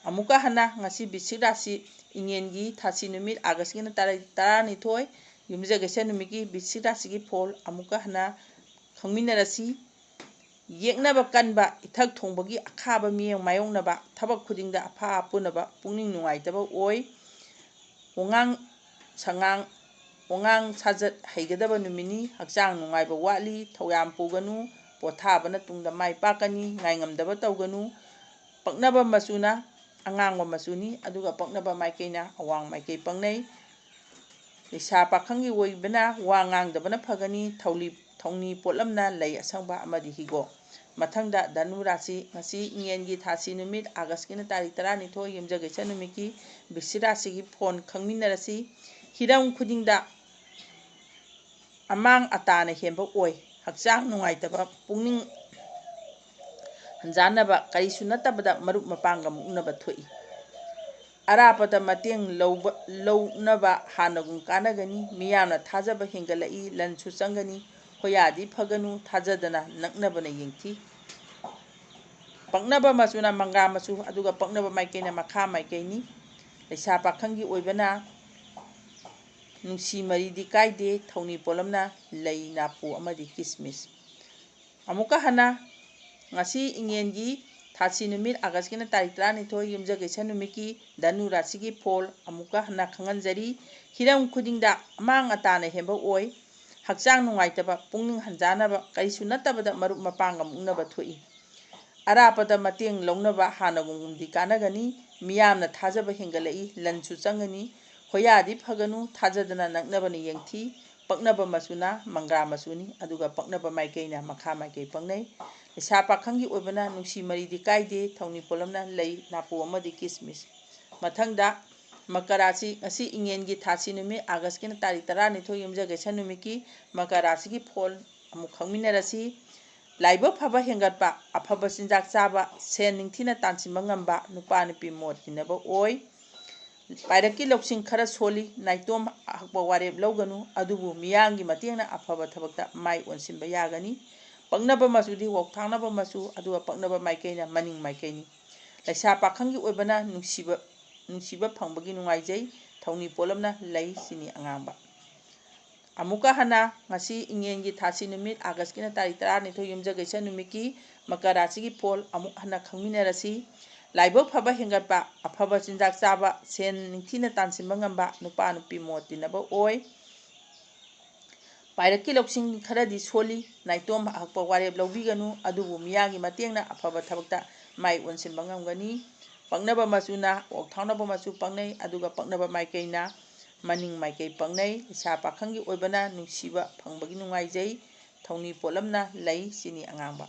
ꯑꯃꯨꯛꯀ ꯍꯟꯅ ꯉꯁꯤ ꯕꯤꯁꯤꯛ ꯔꯥꯁꯤ ꯏꯉꯦꯟꯒꯤ ꯊꯥꯁꯤ ꯅꯨꯃꯤꯠ ꯑꯥꯒꯁꯀꯤꯅ ꯇꯥꯔꯤꯛ ꯇꯔꯥꯅꯤꯊꯣꯏ, ꯌꯨꯝꯖꯀꯩꯁ ꯅꯨꯃꯤꯠꯀꯤ ꯕꯤꯁꯤꯛ ꯔꯥꯁꯤꯒꯤ ꯐꯣꯜ ꯑꯃꯨꯛꯀ ꯍꯟꯅ ꯈꯪꯃꯤꯟꯅꯔꯁꯤ꯫ ꯌꯦꯛꯅꯕ ꯀꯟꯕ, ꯏꯊꯛ ꯊꯣꯡꯕꯒꯤ ꯑꯈꯥꯕ ꯃꯤꯠꯌꯦꯡ ꯃꯥꯌꯣꯛꯅꯕ, ꯊꯕꯛ ꯈꯨꯗꯤꯡꯗ ꯑꯐꯥ ꯑꯄꯨꯅꯕ, ꯄꯨꯛꯅꯤꯡ ꯅꯨꯡꯉꯥꯏꯇꯕ ꯑꯣꯏ꯫ ꯋꯥꯉꯥꯡ ꯁꯉꯥꯡ, ꯋꯥꯉꯥꯡ ꯁꯥꯖꯠ ꯍꯩꯒꯗꯕ ꯅꯨꯃꯤꯠꯅꯤ꯫ ꯍꯛꯆꯥꯡ ꯅꯨꯡꯉꯥꯏꯕ ꯋꯥꯠꯂꯤ꯫ ꯊꯧꯌꯥꯝ ꯄꯨꯒꯅꯨ꯫ ꯄꯣꯊꯥꯕꯅ ꯇꯨꯡꯗ ꯃꯥꯏ ꯄꯥꯛꯀꯅꯤ꯫ ꯉꯥꯏꯉꯝꯗꯕ ꯇꯧꯒꯅꯨ꯫ ꯄꯛꯅꯕ ꯃꯆꯨꯅ ꯑꯉꯥꯡꯕ ꯃꯆꯨꯅꯤ, ꯑꯗꯨꯒ ꯄꯛꯅꯕ ꯃꯥꯏꯀꯩꯅ ꯑꯋꯥꯡ ꯃꯥꯏꯀꯩ ꯄꯛꯅꯩ꯫ ꯂꯩꯁꯥ ꯄꯥꯈꯪꯒꯤ ꯑꯣꯏꯕꯅ ꯋꯥ ꯉꯥꯡꯗꯕꯅ ꯐꯒꯅꯤ꯫ ꯊꯧꯂꯤ-, ꯊꯧꯅꯤ ꯄꯣꯠꯂꯝꯅ ꯂꯩ ꯑꯁꯪꯕ ꯑꯃꯗꯤ ꯍꯤꯒꯣꯛ꯫ ꯃꯊꯪꯗ ꯙꯅꯨ ꯔꯥꯁꯤ꯫ ꯉꯁꯤ ꯏꯉꯦꯟꯒꯤ ꯊꯥꯁꯤ ꯅꯨꯃꯤꯠ, ꯑꯥꯒꯁꯀꯤꯅ ꯇꯥꯔꯤꯛ ꯇꯔꯥꯅꯤꯊꯣꯏ, ꯌꯨꯝꯖꯀꯩꯁ ꯅꯨꯃꯤꯠꯀꯤ ꯕꯤꯁꯤꯛ ꯔꯥꯁꯤꯒꯤ ꯐꯣꯟ ꯈꯪꯃꯤꯟꯅꯔꯁꯤ꯫ ꯍꯤꯔꯝ ꯈꯨꯗꯤꯡꯗ ꯑꯃꯥꯡ ꯑꯇꯥꯅ ꯍꯦꯟꯕ ꯑꯣꯏ꯫ ꯍꯛꯆꯥꯡ ꯅꯨꯡꯉꯥꯏꯇꯕ, ꯄꯨꯛꯅꯤꯡ ꯍꯟꯖꯥꯟꯅꯕ, ꯀꯔꯤꯁꯨ ꯅꯠꯇꯕꯗ ꯃꯔꯨꯞ ꯃꯄꯥꯡꯒ ꯃꯨꯛꯅꯕ ꯊꯣꯛꯏ꯫ ꯑꯔꯥꯞꯄꯗ ꯃꯇꯦꯡ ꯂꯧꯕ, ꯂꯧꯅꯕ ꯍꯥꯟꯅꯒꯨꯝ ꯀꯥꯟꯅꯒꯅꯤ꯫ ꯃꯤꯌꯥꯝꯅ ꯊꯥꯖꯕ ꯍꯦꯟꯒꯠꯂꯛꯏ꯫ ꯂꯟꯁꯨ ꯆꯪꯒꯅꯤ꯫ ꯍꯣꯌꯥꯗꯤ ꯐꯒꯅꯨ꯫ ꯊꯥꯖꯗꯅ ꯅꯛꯅꯕꯅ ꯌꯦꯡꯊꯤ꯫ ꯄꯛꯅꯕ ꯃꯆꯨꯅ ꯃꯪꯒ꯭ꯔꯥ ꯃꯆꯨ, ꯑꯗꯨꯒ ꯄꯛꯅꯕ ꯃꯥꯏꯀꯩꯅ ꯃꯈꯥ ꯃꯥꯏꯀꯩꯅꯤ꯫ ꯂꯩꯁꯥ ꯄꯥꯈꯪꯒꯤ ꯑꯣꯏꯕꯅ ꯅꯨꯡꯁꯤ ꯃꯔꯤꯗꯤ ꯀꯥꯏꯗꯦ꯫ ꯊꯧꯅꯤ ꯄꯣꯠꯂꯝꯅ ꯂꯩ, ꯅꯥꯄꯨ ꯑꯃꯗꯤ ꯀꯤꯁꯃꯤꯁ꯫ ꯑꯃꯨꯛꯀ ꯍꯟꯅ ꯉꯁꯤ ꯏꯉꯦꯟꯒꯤ ꯊꯥꯁꯤ ꯅꯨꯃꯤꯠ, ꯑꯥꯒꯁꯀꯤꯅ ꯇꯥꯔꯤꯛ ꯇꯔꯥꯅꯤꯊꯣꯏ, ꯌꯨꯝꯖꯀꯩꯁ ꯅꯨꯃꯤꯠꯀꯤ ꯙꯅꯨ ꯔꯥꯁꯤꯒꯤ ꯐꯣꯜ ꯑꯃꯨꯛꯀ ꯍꯟꯅ ꯈꯪꯍꯟꯖꯔꯤ꯫ ꯍꯤꯔꯝ ꯈꯨꯗꯤꯡꯗ ꯑꯃꯥꯡ ꯑꯇꯥꯅ ꯍꯦꯟꯕ ꯑꯣꯏ꯫ ꯍꯛꯆꯥꯡ ꯅꯨꯡꯉꯥꯏꯇꯕ, ꯄꯨꯛꯅꯤꯡ ꯍꯟꯖꯥꯅꯕ, ꯀꯔꯤꯁꯨ ꯅꯠꯇꯕꯗ ꯃꯔꯨꯞ ꯃꯄꯥꯡꯒ ꯃꯨꯛꯅꯕ ꯊꯣꯛꯏ꯫ ꯑꯔꯥꯞꯄꯗ ꯃꯇꯦꯡ ꯂꯧꯅꯕ ꯍꯥꯟꯅꯒꯨꯝꯗꯤ ꯀꯥꯟꯅꯒꯅꯤ꯫ ꯃꯤꯌꯥꯝꯅ ꯊꯥꯖꯕ ꯍꯦꯟꯒꯠꯂꯛꯏ꯫ ꯂꯟꯁꯨ ꯆꯪꯒꯅꯤ꯫ ꯍꯣꯌꯥꯗꯤ ꯐꯒꯅꯨ, ꯊꯥꯖꯗꯅ ꯅꯛꯅꯕꯅ ꯌꯦꯡꯊꯤ꯫ ꯄꯛꯅꯕ ꯃꯆꯨꯅ ꯃꯪꯒ꯭ꯔꯥ ꯃꯆꯨꯅꯤ, ꯑꯗꯨꯒ ꯄꯛꯅꯕ ꯃꯥꯏꯀꯩꯅ ꯃꯈꯥ ꯃꯥꯏꯀꯩ ꯄꯛꯅꯩ꯫ ꯂꯩꯁꯥ ꯄꯥꯈꯪꯒꯤ ꯑꯣꯏꯕꯅ ꯅꯨꯡꯁꯤ ꯃꯔꯤꯗꯤ ꯀꯥꯏꯗꯦ, ꯊꯧꯅꯤ ꯄꯣꯠꯂꯝꯅ ꯂꯩ, ꯅꯥꯄꯨ ꯑꯃꯗꯤ ꯀꯤꯁꯃꯤꯁ꯫ ꯃꯊꯪꯗ ꯃꯀꯔꯥ ꯔꯥꯁꯤ, ꯉꯁꯤ ꯏꯉꯦꯟꯒꯤ ꯊꯥꯁꯤ ꯅꯨꯃꯤꯠ, ꯑꯥꯒꯁꯀꯤꯅ ꯇꯥꯔꯤꯛ ꯇꯔꯥꯅꯤꯊꯣꯏ, ꯌꯨꯝꯖꯀꯩꯁ ꯅꯨꯃꯤꯠꯀꯤ ꯃꯀꯔꯥ ꯔꯥꯁꯤꯒꯤ ꯐꯣꯜ ꯑꯃꯨꯛ ꯈꯪꯃꯤꯟꯅꯔꯁꯤ꯫ ꯂꯥꯏꯕꯛ ꯐꯕ ꯍꯦꯟꯒꯠꯄ, ꯑꯐꯕ ꯆꯤꯟꯖꯥꯛ ꯆꯥꯕ, ꯁꯦꯟ ꯅꯤꯡꯊꯤꯅ ꯇꯥꯟꯁꯤꯟꯕ ꯉꯝꯕ, ꯅꯨꯄꯥ ꯅꯨꯄꯤ ꯃꯣꯠ ꯇꯤꯟꯅꯕ ꯑꯣꯏ꯫ ꯄꯥꯏꯔꯛꯀꯤ ꯂꯧꯁꯤꯡ ꯈꯔ ꯁꯣꯜꯂꯤ, ꯅꯥꯏꯇꯣꯝ ꯑꯍꯛꯄ ꯋꯥꯔꯦꯞ ꯂꯧꯒꯅꯨ, ꯑꯗꯨꯕꯨ ꯃꯤꯌꯥꯝꯒꯤ ꯃꯇꯦꯡꯅ ꯑꯐꯕ ꯊꯕꯛꯇ ꯃꯥꯏ ꯑꯣꯟꯁꯤꯟꯕ ꯌꯥꯒꯅꯤ꯫ ꯄꯛꯅꯕ ꯃꯆꯨꯗꯤ ꯋꯥꯎꯊꯥꯡꯅꯕ ꯃꯆꯨ, ꯑꯗꯨꯒ ꯄꯛꯅꯕ ꯃꯥꯏꯀꯩꯅ ꯃꯅꯤꯡ ꯃꯥꯏꯀꯩꯅꯤ꯫ ꯂꯩꯁꯥ ꯄꯥꯈꯪꯒꯤ ꯑꯣꯏꯕꯅ ꯅꯨꯡꯁꯤꯕ, ꯅꯨꯡꯁꯤꯕ ꯐꯪꯕꯒꯤ ꯅꯨꯡꯉꯥꯏꯖꯩ, ꯊꯧꯅꯤ ꯄꯣꯠꯂꯝꯅ ꯂꯩ, ꯆꯤꯅꯤ ꯑꯉꯥꯡꯕ꯫ ꯑꯃꯨꯛꯀ ꯍꯟꯅ ꯉꯁꯤ ꯏꯉꯦꯟꯒꯤ ꯊꯥꯁꯤ ꯅꯨꯃꯤꯠ, ꯑꯥꯒꯁꯀꯤꯅ ꯇꯥꯔꯤꯛ ꯇꯔꯥꯅꯤꯊꯣꯏ, ꯌꯨꯝꯖꯀꯩꯁ ꯅꯨꯃꯤꯠꯀꯤ ꯃꯀꯔ ꯔꯥꯁꯤꯒꯤ ꯐꯣꯜ ꯑꯃꯨꯛ ꯍꯟꯅ ꯈꯪꯃꯤꯟꯅꯔꯁꯤ꯫ ꯂꯥꯏꯕꯛ ꯐꯕ ꯍꯦꯟꯒꯠꯄ, ꯑꯐꯕ ꯆꯤꯟꯖꯥꯛ ꯆꯥꯕ, ꯁꯦꯟ ꯅꯤꯡꯊꯤꯅ ꯇꯥꯟꯁꯤꯟꯕ ꯉꯝꯕ, ꯅꯨꯄꯥ ꯅꯨꯄꯤ ꯃꯣꯠ ꯇꯤꯟꯅꯕ ꯑꯣꯏ꯫ ꯄꯥꯏꯔꯛꯀꯤ ꯂꯧꯁꯤꯡ ꯈꯔꯗꯤ ꯁꯣꯜꯂꯤ, ꯅꯥꯏꯇꯣꯝ ꯑꯍꯛꯄ ꯋꯥꯔꯦꯞ ꯂꯧꯕꯤꯒꯅꯨ, ꯑꯗꯨꯕꯨ ꯃꯤꯌꯥꯝꯒꯤ ꯃꯇꯦꯡꯅ ꯑꯐꯕ ꯊꯕꯛꯇ ꯃꯥꯏ ꯑꯣꯟꯁꯤꯟꯕ ꯉꯝꯒꯅꯤ꯫ ꯄꯛꯅꯕ ꯃꯆꯨꯅ ꯑꯣꯛꯊꯥꯎꯅꯕ ꯃꯆꯨ ꯄꯛꯅꯩ, ꯑꯗꯨꯒ ꯄꯛꯅꯕ ꯃꯥꯏꯀꯩꯅ ꯃꯅꯤꯡ ꯃꯥꯏꯀꯩ ꯄꯛꯅꯩ꯫ ꯂꯩꯁꯥ ꯄꯥꯈꯪꯒꯤ ꯑꯣꯏꯕꯅ ꯅꯨꯡꯁꯤꯕ ꯐꯪꯕꯒꯤ ꯅꯨꯡꯉꯥꯏꯖꯩ, ꯊꯧꯅꯤ ꯄꯣꯠꯂꯝꯅ ꯂꯩ, ꯆꯤꯅꯤ ꯑꯉꯥꯡꯕ꯫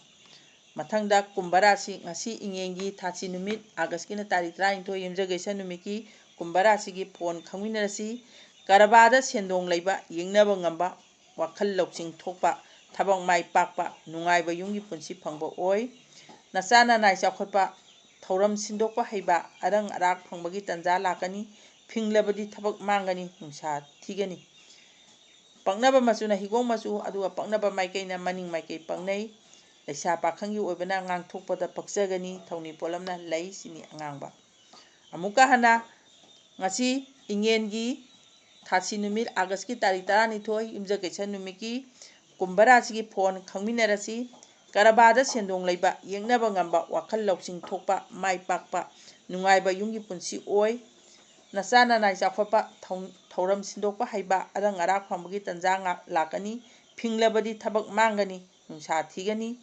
ꯃꯊꯪꯗ ꯀꯨꯝꯚ ꯔꯥꯁꯤ, ꯉꯁꯤ ꯏꯉꯦꯟꯒꯤ ꯊꯥꯁꯤ ꯅꯨꯃꯤꯠ, ꯑꯥꯒꯁꯀꯤꯅ ꯇꯥꯔꯤꯛ ꯇꯔꯥꯅꯤꯊꯣꯏ, ꯌꯨꯝꯖꯀꯩꯁ ꯅꯨꯃꯤꯠꯀꯤ ꯀꯨꯝꯚ ꯔꯥꯁꯤꯒꯤ ꯐꯣꯟ ꯈꯪꯃꯤꯟꯅꯔꯁꯤ꯫ ꯀꯔꯕꯥꯔꯗ ꯁꯦꯟꯗꯣꯡ ꯂꯩꯕ, ꯌꯦꯡꯅꯕ ꯉꯝꯕ, ꯋꯥꯈꯜ ꯂꯧꯁꯤꯡ ꯊꯣꯛꯄ, ꯊꯕꯛ ꯃꯥꯏ ꯄꯥꯛꯄ, ꯅꯨꯡꯉꯥꯏꯕ ꯌꯨꯝꯒꯤ ꯄꯨꯟꯁꯤ ꯐꯪꯕ ꯑꯣꯏ꯫ ꯅꯆꯥ ꯅꯅꯥꯏ ꯆꯥꯎꯈꯠꯄ, ꯊꯧꯔꯝ ꯁꯤꯟꯗꯣꯛꯄ ꯍꯩꯕ, ꯑꯔꯪ ꯑꯔꯥꯛ ꯐꯪꯕꯒꯤ ꯇꯥꯟꯖꯥ ꯂꯥꯛꯀꯅꯤ꯫ ꯐꯤꯡꯂꯕꯗꯤ ꯊꯕꯛ ꯃꯥꯡꯒꯅꯤ, ꯅꯨꯡꯁꯥ ꯊꯤꯒꯅꯤ꯫ ꯄꯛꯅꯕ ꯃꯆꯨꯅ ꯍꯤꯒꯣꯛ ꯃꯆꯨ, ꯑꯗꯨꯒ ꯄꯛꯅꯕ ꯃꯥꯏꯀꯩꯅ ꯃꯅꯤꯡ ꯃꯥꯏꯀꯩ ꯄꯛꯅꯩ꯫ ꯂꯩꯁꯥ ꯄꯥꯈꯪꯒꯤ ꯑꯣꯏꯕꯅ ꯉꯥꯡꯊꯣꯛꯄꯗ ꯄꯛꯆꯒꯅꯤ, ꯊꯧꯅꯤ ꯄꯣꯠꯂꯝꯅ ꯂꯩ, ꯆꯤꯅꯤ ꯑꯉꯥꯡꯕ꯫ ꯑꯃꯨꯛꯀ ꯍꯟꯅ ꯉꯁꯤ ꯏꯉꯦꯟꯒꯤ ꯊꯥꯁꯤ ꯅꯨꯃꯤꯠ, ꯑꯥꯒꯁꯀꯤ ꯇꯥꯔꯤꯛ ꯇꯔꯥꯅꯤꯊꯣꯏ, ꯌꯨꯝꯖꯀꯩꯁ ꯅꯨꯃꯤꯠꯀꯤ ꯀꯨꯝꯚ ꯔꯥꯁꯤꯒꯤ ꯐꯣꯟ ꯈꯪꯃꯤꯟꯅꯔꯁꯤ꯫ ꯀꯔꯕꯥꯔꯗ ꯁꯦꯟꯗꯣꯡ ꯂꯩꯕ, ꯌꯦꯡꯅꯕ ꯉꯝꯕ, ꯋꯥꯈꯜ ꯂꯧꯁꯤꯡ ꯊꯣꯛꯄ, ꯃꯥꯏ ꯄꯥꯛꯄ, ꯅꯨꯡꯉꯥꯏꯕ ꯌꯨꯝꯒꯤ ꯄꯨꯟꯁꯤ ꯑꯣꯏ꯫ ꯅꯆꯥ ꯅꯅꯥꯏ ꯆꯥꯎꯈꯠꯄ, ꯊꯧ-, ꯊꯧꯔꯝ ꯁꯤꯟꯗꯣꯛꯄ ꯍꯩꯕ, ꯑꯔꯪ ꯑꯔꯥꯛ ꯐꯪꯕꯒꯤ ꯇꯟꯖꯥ ꯉꯥꯛ ꯂꯥꯛꯀꯅꯤ꯫ ꯐꯤꯡꯂꯕꯗꯤ ꯊꯕꯛ ꯃꯥꯡꯒꯅꯤ, ꯅꯨꯡꯁꯥ ꯊꯤꯒꯅꯤ꯫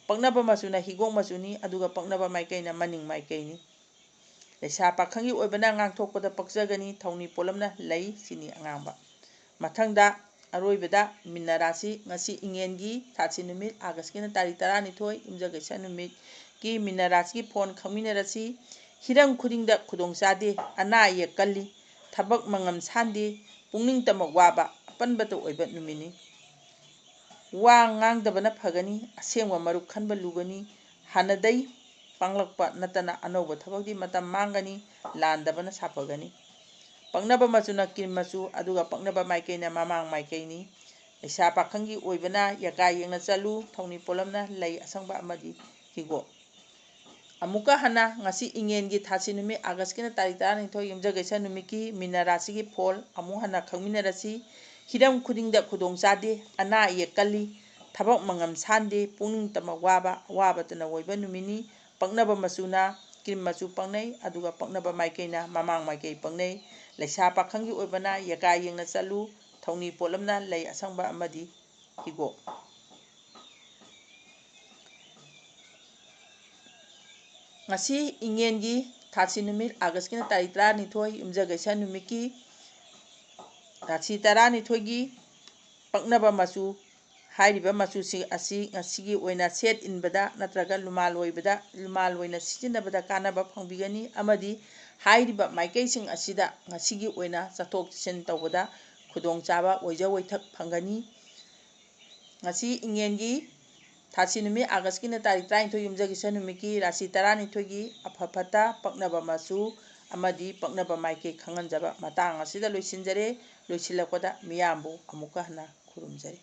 ꯄꯛꯅꯕ ꯃꯆꯨꯅ ꯍꯤꯒꯣꯛ ꯃꯆꯨꯅꯤ, ꯑꯗꯨꯒ ꯄꯛꯅꯕ ꯃꯥꯏꯀꯩꯅ ꯃꯅꯤꯡ ꯃꯥꯏꯀꯩꯅꯤ꯫ ꯂꯩꯁꯥ ꯄꯥꯈꯪꯒꯤ ꯑꯣꯏꯕꯅ ꯉꯥꯡꯊꯣꯛꯄꯗ ꯄꯛꯆꯒꯅꯤ, ꯊꯧꯅꯤ ꯄꯣꯠꯂꯝꯅ ꯂꯩ, ꯆꯤꯅꯤ ꯑꯉꯥꯡꯕ꯫ ꯃꯊꯪꯗ ꯑꯔꯣꯏꯕꯗ ꯃꯤꯅ ꯔꯥꯁꯤ, ꯉꯁꯤ ꯏꯉꯦꯟꯒꯤ ꯊꯥꯁꯤ ꯅꯨꯃꯤꯠ ꯑꯥꯒꯁꯀꯤꯅ ꯇꯥꯔꯤꯛ ꯇꯔꯥꯅꯤꯊꯣꯏ, ꯌꯨꯝꯖꯀꯩꯁ ꯅꯨꯃꯤꯠꯀꯤ ꯃꯤꯅ ꯔꯥꯁꯤꯒꯤ ꯐꯣꯟ ꯈꯪꯃꯤꯟꯅꯔꯁꯤ꯫ ꯍꯤꯔꯝ ꯈꯨꯗꯤꯡꯗ ꯈꯨꯗꯣꯡꯆꯥꯗꯦ, ꯑꯅꯥ ꯑꯌꯦꯛ ꯀꯜꯂꯤ, ꯊꯕꯛ ꯃꯉꯝ ꯁꯥꯟꯗꯦ, ꯄꯨꯛꯅꯤꯡ ꯇꯝꯃꯛ ꯋꯥꯕ, ꯑꯄꯟꯕꯇ ꯑꯣꯏꯕ ꯅꯨꯃꯤꯠꯅꯤ꯫ ꯋꯥ ꯉꯥꯡꯗꯕꯅ ꯐꯒꯅꯤ, ꯑꯁꯦꯡꯕ ꯃꯔꯨꯞ ꯈꯟꯕ ꯂꯨꯒꯅꯤ, ꯍꯥꯟꯅꯗꯩ ꯄꯥꯡꯂꯛꯄ ꯅꯠꯇꯅ ꯑꯅꯧꯕ ꯊꯕꯛꯇꯤ ꯃꯇꯝ ꯃꯥꯡꯒꯅꯤ, ꯂꯥꯟꯗꯕꯅ ꯁꯥꯐꯒꯅꯤ꯫ ꯄꯛꯅꯕ ꯃꯆꯨꯅ ꯀ꯭ꯔꯤꯝ ꯃꯆꯨ, ꯑꯗꯨꯒ ꯄꯛꯅꯕ ꯃꯥꯏꯀꯩꯅ ꯃꯃꯥꯡ ꯃꯥꯏꯀꯩꯅꯤ꯫ ꯂꯩꯁꯥ ꯄꯥꯈꯪꯒꯤ ꯑꯣꯏꯕꯅ ꯌꯀꯥꯏ ꯌꯦꯡꯅ ꯆꯠꯂꯨ, ꯊꯧꯅꯤ ꯄꯣꯠꯂꯝꯅ ꯂꯩ ꯑꯁꯪꯕ ꯑꯃꯗꯤ ꯍꯤꯒꯣꯛ꯫ ꯑꯃꯨꯛꯀ ꯍꯟꯅ ꯉꯁꯤ ꯏꯉꯦꯟꯒꯤ ꯊꯥꯁꯤ ꯅꯨꯃꯤꯠ ꯑꯥꯒꯁꯀꯤꯅ ꯇꯥꯔꯤꯛ ꯇꯔꯥꯅꯤꯊꯣꯏ, ꯌꯨꯝꯖꯀꯩꯁ ꯅꯨꯃꯤꯠꯀꯤ ꯃꯤꯅ ꯔꯥꯁꯤꯒꯤ ꯐꯣꯜ ꯑꯃꯨꯛ ꯍꯟꯅ ꯈꯪꯃꯤꯟꯅꯔꯁꯤ꯫ ꯍꯤꯔꯝ ꯈꯨꯗꯤꯡꯗ ꯈꯨꯗꯣꯡꯆꯥꯗꯦ, ꯑꯅꯥ ꯑꯌꯦꯛ ꯀꯜꯂꯤ, ꯊꯕꯛ ꯃꯉꯝ ꯁꯥꯟꯗꯦ, ꯄꯨꯛꯅꯤꯡ ꯇꯝꯃꯛ ꯋꯥꯕ, ꯑꯋꯥꯕꯇꯅ ꯑꯣꯏꯕ ꯅꯨꯃꯤꯠꯅꯤ꯫ ꯄꯛꯅꯕ ꯃꯆꯨꯅ ꯀ꯭ꯔꯤꯝ ꯃꯆꯨ ꯄꯛꯅꯩ, ꯑꯗꯨꯒ ꯄꯛꯅꯕ ꯃꯥꯏꯀꯩꯅ ꯃꯃꯥꯡ ꯃꯥꯏꯀꯩ ꯄꯛꯅꯩ꯫ ꯂꯩꯁꯥ ꯄꯥꯈꯪꯒꯤ ꯑꯣꯏꯕꯅ ꯌꯀꯥꯏ ꯌꯦꯡꯅ ꯆꯠꯂꯨ, ꯊꯧꯅꯤ ꯄꯣꯠꯂꯝꯅ ꯂꯩ ꯑꯁꯪꯕ ꯑꯃꯗꯤ ꯍꯤꯒꯣꯛ꯫ ꯉꯁꯤ ꯏꯉꯦꯟꯒꯤ ꯊꯥꯁꯤ ꯅꯨꯃꯤꯠ ꯑꯥꯒꯁꯀꯤꯅ ꯇꯥꯔꯤꯛ ꯇꯔꯥꯅꯤꯊꯣꯏ, ꯌꯨꯝꯖꯀꯩꯁ ꯅꯨꯃꯤꯠꯀꯤ ꯔꯥꯁꯤ ꯇꯔꯥꯅꯤꯊꯣꯏꯒꯤ ꯄꯛꯅꯕ ꯃꯆꯨ꯫ ꯍꯥꯏꯔꯤꯕ ꯃꯆꯨꯁꯤꯡ ꯑꯁꯤ ꯉꯁꯤꯒꯤ ꯑꯣꯏꯅ ꯁꯦꯠ ꯏꯟꯕꯗ ꯅꯠꯇ꯭ꯔꯒ ꯂꯨꯃꯥꯜ ꯑꯣꯏꯕꯗ, ꯂꯨꯃꯥꯜ ꯑꯣꯏꯅ ꯁꯤꯖꯤꯟꯅꯕꯗ ꯀꯥꯟꯅꯕ ꯐꯪꯕꯤꯒꯅꯤ ꯑꯃꯗꯤ ꯍꯥꯏꯔꯤꯕ ꯃꯥꯏꯀꯩꯁꯤꯡ ꯑꯁꯤꯗ ꯉꯁꯤꯒꯤ ꯑꯣꯏꯅ ꯆꯠꯊꯣꯛ ꯆꯠꯁꯤꯟ ꯇꯧꯕꯗ ꯈꯨꯗꯣꯡꯆꯥꯕ ꯑꯣꯏꯖ ꯑꯣꯏꯊꯛ ꯐꯪꯒꯅꯤ꯫ ꯉꯁꯤ ꯏꯉꯦꯟꯒꯤ ꯊꯥꯁꯤ ꯅꯨꯃꯤꯠ ꯑꯥꯒꯁꯀꯤꯅ ꯇꯥꯔꯤꯛ ꯇꯔꯥꯅꯤꯊꯣꯏ, ꯌꯨꯝꯖꯀꯩꯁ ꯅꯨꯃꯤꯠꯀꯤ ꯔꯥꯁꯤ ꯇꯔꯥꯅꯤꯊꯣꯏꯒꯤ ꯑꯐ ꯐꯠꯇ, ꯄꯛꯅꯕ ꯃꯆꯨ ꯑꯃꯗꯤ ꯄꯛꯅꯕ ꯃꯥꯏꯀꯩ ꯈꯪꯍꯟꯖꯕ ꯃꯇꯥꯡ ꯑꯁꯤꯗ ꯂꯣꯏꯁꯤꯟꯖꯔꯦ꯫ ꯂꯣꯏꯁꯤꯜꯂꯛꯄꯗ ꯃꯤꯌꯥꯝꯕꯨ ꯑꯃꯨꯛꯀ ꯍꯟꯅ ꯈꯨꯔꯨꯝꯖꯔꯤ꯫